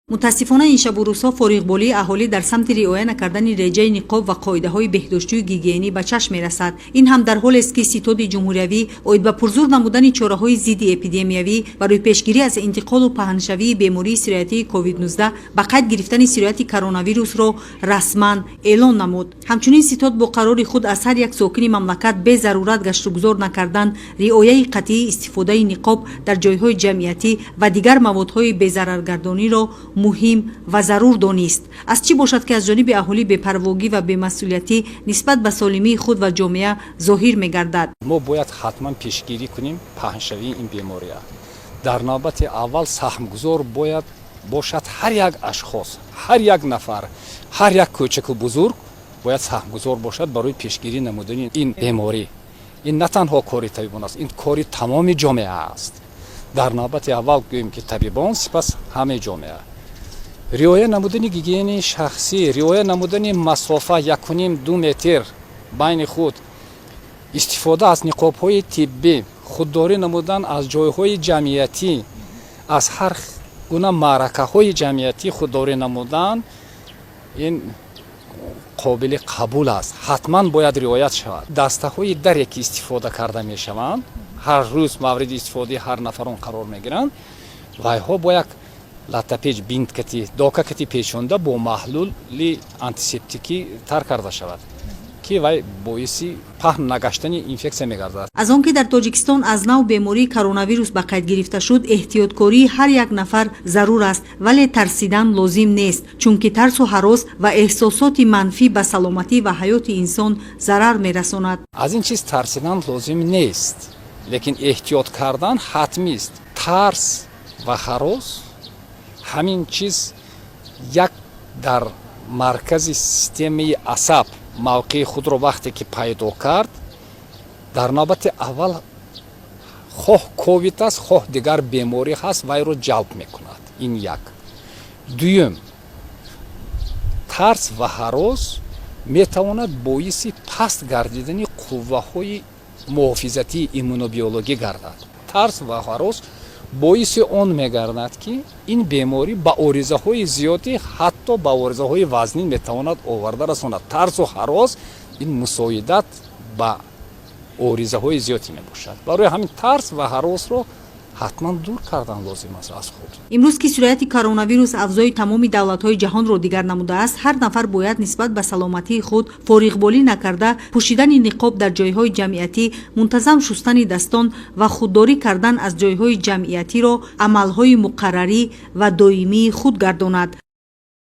Мутаассифона, ин шабу рӯзҳо фориғболии аҳолӣ дар самти риоя накардани реҷаи ниқоб ва қоидаҳои беҳдоштию гигиенӣ ба чашм мерасад. Ин ҳам дар ҳолест, ки Ситоди ҷумҳуриявӣ оид ба пурзур намудани чораҳои зидди эпидемиявӣ барои пешгирӣ аз интиқолу паҳншавии бемории сироятии COVID-19 ба қайд гирифтани сирояти коронавирусро расман эълон намуд. Ҳамчунин ситод бо қарори худ аз ҳар як сокини мамлакат безарурат гаштугузор накардан, риояи қатъии истифодаи ниқоб дар ҷойҳои ҷамъиятӣ ва дигар маводҳои безараргардониро муҳим ва зарур донист. Аз чӣ бошад, ки аз ҷониби аҳолӣ бепарвогӣ ва бемасъулиятӣ нисбат ба солимии худ ва ҷомеа зоҳир мегардад? Мо бояд ҳатман пешгирӣ кунем паҳншавии ин бемория. Дар навбати аввал саҳмгузор бояд бошад ҳар як ашхос, ҳар як нафар, ҳар як кӯчаку бузург бояд саҳмгузор бошад барои пешгирӣ намудани ин беморӣ. Ин на танҳо кори табибон аст, ин кори тамоми ҷомеа аст. Дар навбати аввал гӯем, ки табибон, сипас ҳамаи ҷомеа. Риоя намудани гигиенаи шахсӣ, риоя намудани масофа 1,5-2 метр байни худ, истифода аз ниқобҳои тиббӣ, худдорӣ намудан аз ҷойҳои ҷамъиятӣ, аз ҳар гуна маъракаҳои ҷамъиятӣ худдорӣ намудан, ин қобили қабул аст, ҳатман бояд риоят шавад. Дастаҳои даре, ки истифода карда мешаванд, ҳар рӯз мавриди истифодаи ҳар нафарон қарор мегиранд, вайҳо бо як латтапеч, бинт кати, дока кати печонда, бо маҳлули антисептикӣ тар карда шавад, ки вай боиси паҳн нагаштани инфексия мегардад. Аз он ки дар Тоҷикистон аз нав бемории коронавирус ба қайд гирифта шуд, эҳтиёткории ҳар як нафар зарур аст, вале тарсидан лозим нест, чунки тарсу ҳарос ва эҳсосоти манфӣ ба саломатӣ ва ҳаёти инсон зарар мерасонад. Аз ин чиз тарсидан лозим нест, лекин эҳтиёт кардан ҳатмист. Тарс ва ҳарос, ҳамин чиз як дар маркази системаи асаб мавқеи худро вақте ки пайдо кард, дар навбати аввал, хоҳ ковид аст, хоҳ дигар беморӣ ҳаст, вайро ҷалб мекунад. Ин як. Дуюм, тарс ва ҳарос метавонад боиси паст гардидани қувваҳои муҳофизатии иммунобиологӣ гардад. Тарс ва ҳарос боиси он мегардад, ки ин беморӣ ба оризаҳои зиёдӣ, ҳатто ба оризаҳои вазнин метавонад оварда расонад. Тарсу ҳарос ин мусоидат ба оризаҳои зиёдӣ мебошад. Барои ҳамин тарс ва ҳаросро ҳатман дур кардан лозим аст аз худ. Имрӯз, ки сирояти коронавирус авзои тамоми давлатҳои ҷаҳонро дигар намудааст, ҳар нафар бояд нисбат ба саломатии худ фориғболӣ накарда, пӯшидани ниқоб дар ҷойҳои ҷамъиятӣ, мунтазам шустани дастон ва худдорӣ кардан аз ҷойҳои ҷамъиятиро амалҳои муқаррарӣ ва доимии худ гардонад.